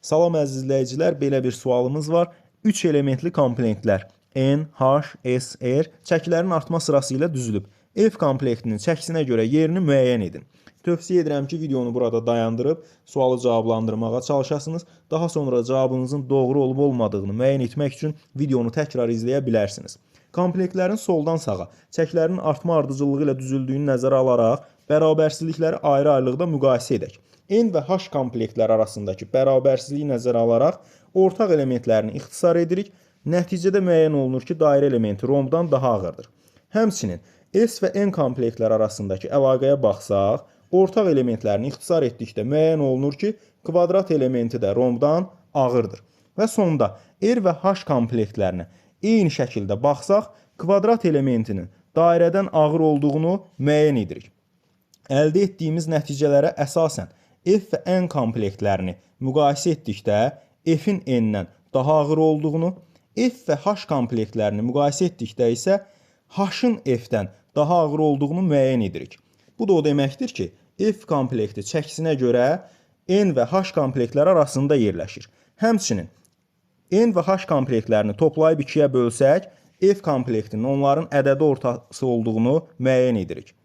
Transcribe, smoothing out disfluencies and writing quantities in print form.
Salam əziz izləyicilər, belə bir sualımız var. 3 elementli komplektlər N, H, S, R çəkilərin artma sırası ilə düzülüb. F komplektinin çəkisinə görə yerini müəyyən edin. Tövsiyə edirəm ki, videonu burada dayandırıb sualı cavablandırmağa çalışasınız. Daha sonra cavabınızın doğru olub olmadığını müəyyən etmək üçün videonu təkrar izləyə bilərsiniz. Komplektlərin soldan sağa çəkilərin artma ardıcıllığı ilə düzüldüyünü nəzərə alaraq bərabərsizlikləri ayrı-ayrılıqda müqayisə edək. N və H komplektləri arasındakı bərabərsizliyi nəzərə alaraq ortaq elementlərini ixtisar edirik. Nəticədə müəyyən olunur ki, dairə elementi rombdan daha ağırdır. Həmçinin S və N komplektləri arasındakı əlaqəyə baxsaq, ortaq elementlərini ixtisar etdikdə müəyyən olunur ki, kvadrat elementi də rombdan ağırdır. Və sonda R və H komplektlərinə eyni şəkildə baxsaq, kvadrat elementinin dairədən ağır olduğunu müəyyən edirik. Əldə etdiyimiz nəticələrə əsasən F və N komplektlərini müqayisə etdikdə F-in N-dən daha ağır olduğunu, F və H komplektlərini müqayisə etdikdə isə H-ın F-dən daha ağır olduğunu müəyyən edirik. Bu da o deməkdir ki, F komplekti çəkisinə görə N və H komplektləri arasında yerləşir. Həmçinin N və H komplektlərini toplayıb 2-yə bölsək, F komplektinin onların ədədi ortası olduğunu müəyyən edirik.